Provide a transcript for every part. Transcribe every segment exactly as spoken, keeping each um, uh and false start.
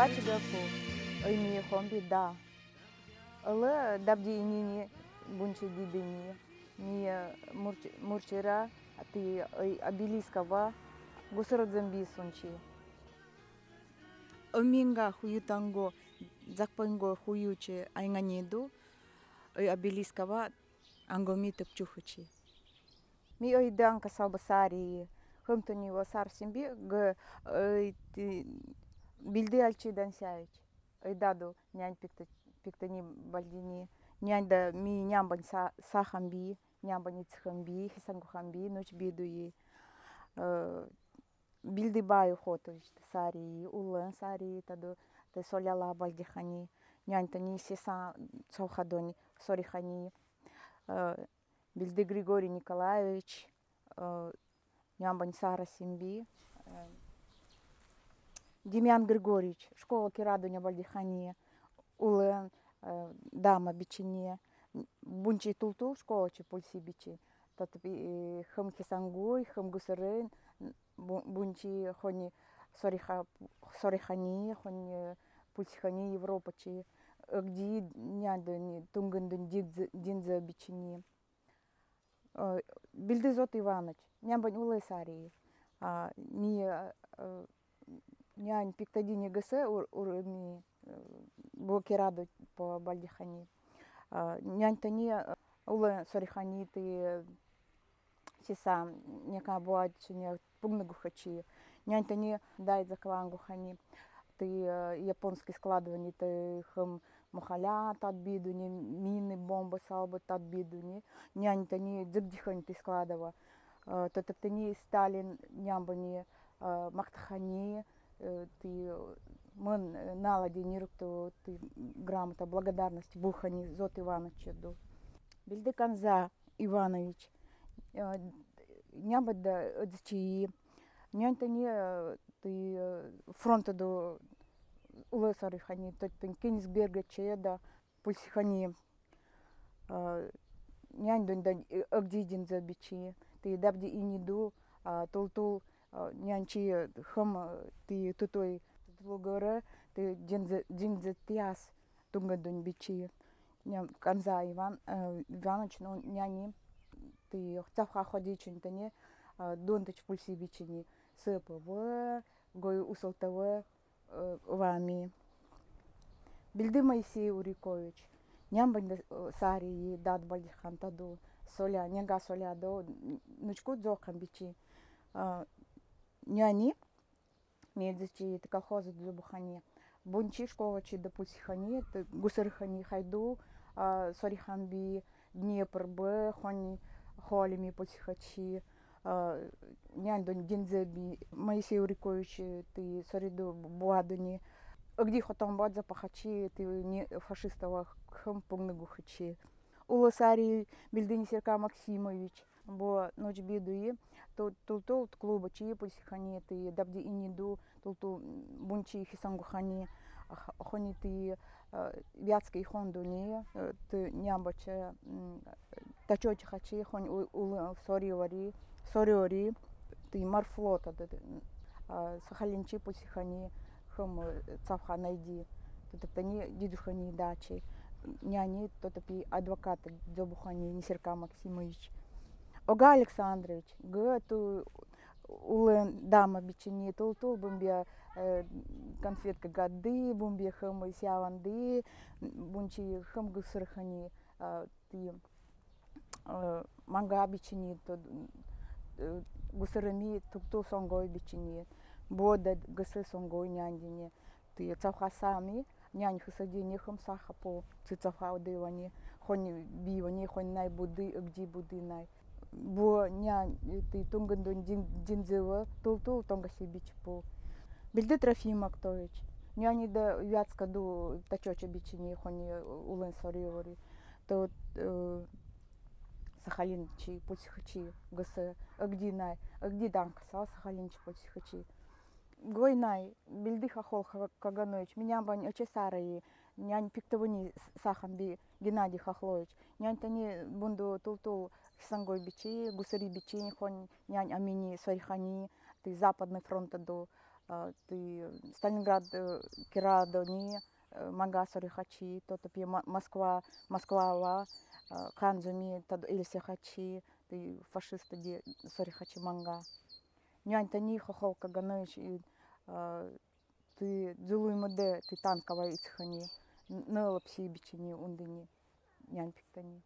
Ачигапу, ой мии хомби да. Олэ дабди инини бунчи дидини. Мии мурч-, мурчера, ті ой обелискава, гусырдзэмби сунчи. Ой миинга хуютанго, закпанго хуючи айнганиду, ой обелискава, ангоми топчухачи. Мии ой данка салба сари, хымтони ва сар симби, г-, ой, ті, Билди Альчи Донсяевич. Ой даду, нянь пикто-, пиктони бальдини. Нянь да мии нямбань са-, сахамби, нямбань ицхамби, хисангохамби, ночбидуи. Э, Билди Баю Хотович, сари, улын сари, таду, тэ соляла бальдихани. Нянь тони сеса цолхадони, сорихани. Э, Билди Григорий Николаевич, э, нямбань сара симби, э, Демьян Григорьевич, школа кераду ня бальдихани, улын, э, дама бичини, бунчи тултул школачи пульси бичи. Тото, э, хым хисангуй, хым гусырын, бу-, бунчи хони сориха-, сорихани, хони пульсихани Европачи. Эгди нянь дони, тунгын дони динзэ, динзэ бичини. Э, Билди Зот Иваныч, нямбань улын сари. А, мии, э, нянь пиктодини гысэ ур-, ур мии, э, бу кераду по бальдихани. А, нянь тони, э, улын сорихани ті, э, сеса, нека буачи, не пунгны гухачи. Нянь тони дай заклангохани. Ті, э, японский складовани, ті хым мохаля татбидуни, мины, бомба салба татбидуни. Нянь тони дзигдихань ті складова. Э, тото тони Сталин нямбани, э, мактахани, э, ті, э, мын, э, налади нирукто ті грамота благодарности бухани Зот Иванычеду. Билди Канза Иванович, э, нямбань да, э, дзичи. Нянь тони, э, ті, э, фронтаду улын сорихани, тото тони Кёнигсбергчи да пульсихани. А, нянь донь да, э, эгди динзэ бичи. Ті дабди иниду, а, тултул, а, нянь чи, э, хым, э, ті тутой, тултул гыры, ті динзэ, динзэ тяс тунгын донь бичи. Нянь Канза Иван, э, Иваныч, но няни, ті цавха ходичин тони, а, донтыч пульси бичини. С П В, гой усылтавы, э, вами. Билди Моисей Урикович. Нямбань да, э, сари и дад бальдихан таду. Соля, ненга соля до, н-, нучку дзокан бичи. А, няни, мии дзичи, ті колхоза дзобухани. Бунчи школачи да пульсихани, ті гусырхани хайду, а, сорихамби, Днепр бы, хонь холими пульсихачи, а, нянь донь динзэ би, Моисей Урикович, ті сориду буадуни. Эгди хотон бадза пахачи, ті ни фашистава хым пунгны гухачи. Улын сари Билди Несерка Максимович, бо ночбидуи, ту-, тултул клубачи пульсихани, ті дабди иниду, тултул, м, бунчи хисангохани, х-, хони ті, э, Вятскэй хондуни, э, ті нямбача, м, тачочахачи, хонь у-, улын соревари, соревари, ті морфлота, т-, т-, а, Сахалинчи пульсихани, хым, э, цавха найди. Тото тони дидушкани дачи. Няни, тото пи адвоката дзобухани Несерка Максимович. Ога Александрович, г-, ту улын дама бичини, тултул бумбе, э, конфетка гадды, бумбе хым сяванды, бунчи хым гусырхани, а, ті, э, манга бичини, то, э, гусырыми тукту сонгой бичини, бода гысы сонгой няньдини, ті цавха сами, нянь хысыдини хым саха по, ті цавха одывани, хонь бивани, хонь най буды, эгди буды най. Бо нянь, э, ті тунгын донь дин-, динзэва, тултул тонгаси бичи по. Билди Трофим Актович. Няни да Вятска ду тачоча бичини, хонь, э, улын соревари. То, э, Сахалинчи пульсихачи гысы, эгди най, эгди данка сал Сахалинчи пульсихачи. Гой най, Билди Хохол Ха-, Каганович, ми нямбань аче сари, нянь пиктовани с-, сахамби Геннадий Хохлович. Нянь тони бунду тултул хисангой бичи, гусыри бичини хонь нянь амини сорихани, ті Западный фронта ду, Тӥ Сталинград керадо ни манга сорихачи, тотопи Москва, Москвава канзуми тадо эльсихачи, тӥ фашистади сорихачи манга. Нянь тани Хохол Каганович, тӥ зулуй мудэ, тӥ танкава ицхани, нылапси бичини ундыни, нянь пиктани.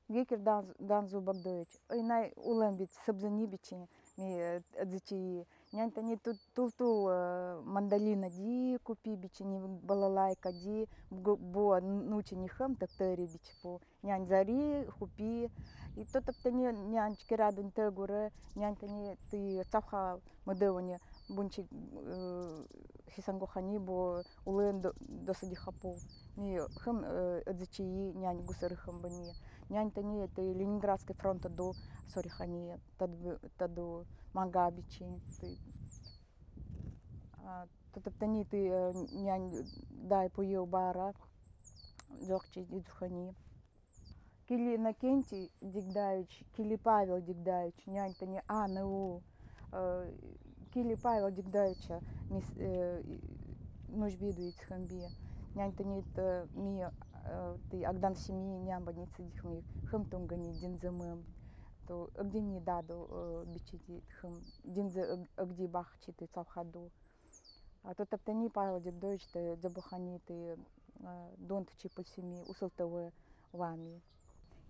Гекер Данзу Багдович, ой, най улэм бит, сыбзыни бичини, ми эдзичи. Нянь тани тултул мандолинади купи бичини, балалайкади, бо нучини хым тактери бичи бу. Нянь зари купи. И тотопи тани нянь керадын тагуре, нянь тани тӥ цавха мудэ вани бунчи хисангохани бо улэн досадихапу. Ми хым эдзичи, нянь гусыры хым бани. Нянь тани тӥ Ленинградский фронтаду сорихани, тадо манга бичи. Тотопи тани тӥ нянь дай пуйыл бара дзокчи дзухани. Кили Иннокентий Дегдаевич, Кили Павел Дегдаевич, нянь тани а, ну, Кили Павел Дегдаевича ми нуж биду ицхымби. Нянь тани тӥ ми, тӥ агдан семи нямба ни цидихми, хым тунгани динзэмем. То эгдини даду бичиди хым динзэ эгди бахчи тӥ цавхаду. А тотопи тани Павел Дегдаевич тӥ дзебухани тӥ дунтчи пульсими усылтаве вами.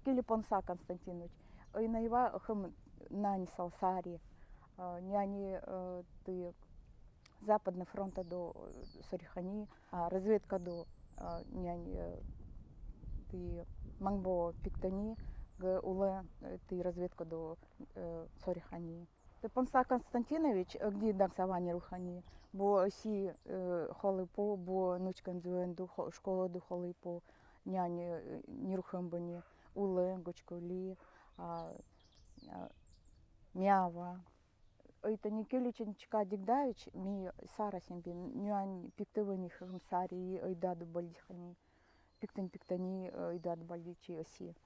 Кили Понса Константинович, ой, найва хым нани салсари, нянь тӥ Западный фронтаду сорихани, разведкаду, нянь тӥ манг бо пиктани, г улэ тӥ разведкаду сорихани. Тӥ Понса Константинович эгди дансавани рухани, бо си холыпу, бо нучкан зуэнду школаду холыпу, нянь ни рухым бани, улэ гучкули, мява. Ой, тани Кили Ченчика Дегдаевич, ми сара симби, нянь пиктавени хым сари, ой, даду бальдихани, пиктани, пиктани, ой, даду бальдичи оси.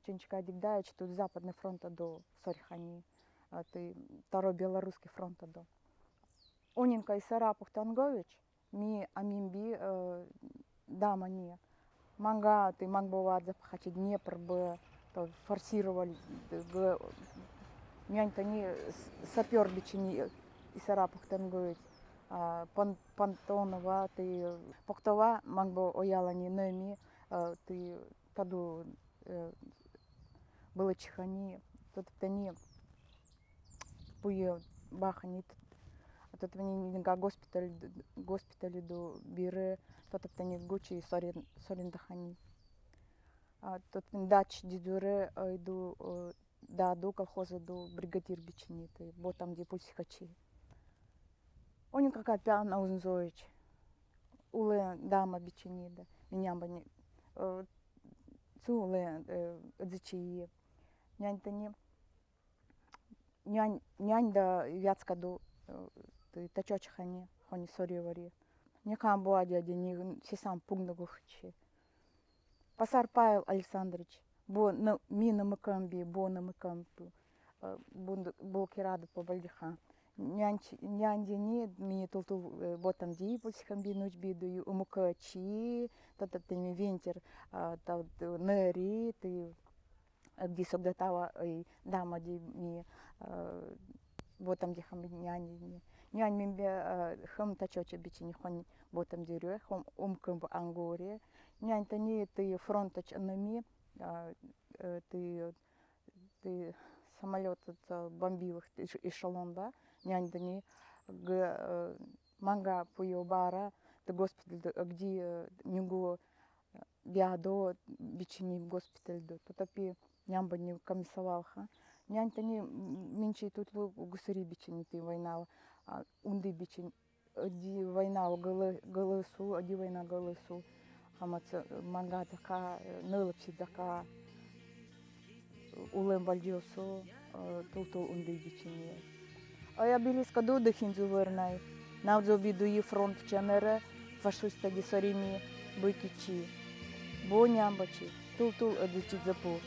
Ченчика Дегдаевич ту Западный фронтаду сорихани, тӥ Второй Белорусский фронтаду. Оненко Исара Пухтангович, ми аминби дамани. Манга, тӥ манг бо вадза пахачи Днепр бе, то форсировали, г нянь тани сапёр бичини Исара Пухтангович, Пон-, Понтонова, тӥ Пухтова манг бо оялани неми, тӥ таду былычихани, тотопи тани пуйыл бахани, тотопи тани нинга госпитальду, госпитальду бире, тотопи тани гучи сорин-, соринтахани. Тотопи тани дач дидуре, ойду, даду колхозаду бригадир бичини, тӥ ботамди пульсихачи. Оненко Капян Аунзоич, улэ дама бичини да, ми нямба ни, цу улэ эдзичи. Нянь тани, нянь, нянь да Вятскаду тачочихани, хони соревари. Некамбуа дядя ни сисам пугнагухчи. Пасар Павел Александрович, бо на-, ми намыкамби, бо намыкамби, бо кераду побальдиха. Нянь, нянь дени ми тултул ботамди пульсихамби, нуч бидуй, умукачи, тотопи тани вентер, та нери, тӥ эгди согдатава, ой, дамади ми ботамдихамби нянь дени. Нянь мембе хым тачоча бичини, хони ботамди рё, хым умукамби ангоре. Нянь тани тӥ фронтач анами, тӥ, тӥ самолёт бомбилых эшелон ба, нянь тани г манга пуйыл бара, тӥ госпитальду эгди нюгу бядо бичини госпитальду, тотопи нямба ни комиссовалха. Нянь тани минчи тутлу гусыри бичини тӥ войнава, унды бичини, ӧди войнава гылы-, гылысу, ӧди война гылысу. Хамаца манга дзака, нылыпси дзака, улэм бальдиосу, тултул унды бичини. Ой, обелискаду дыхинзу вырнай, навдзо бидуй фронт чанере, фашистади сорими быдтичи. Бо нямбачи, тултул ӧдзичи дзапу.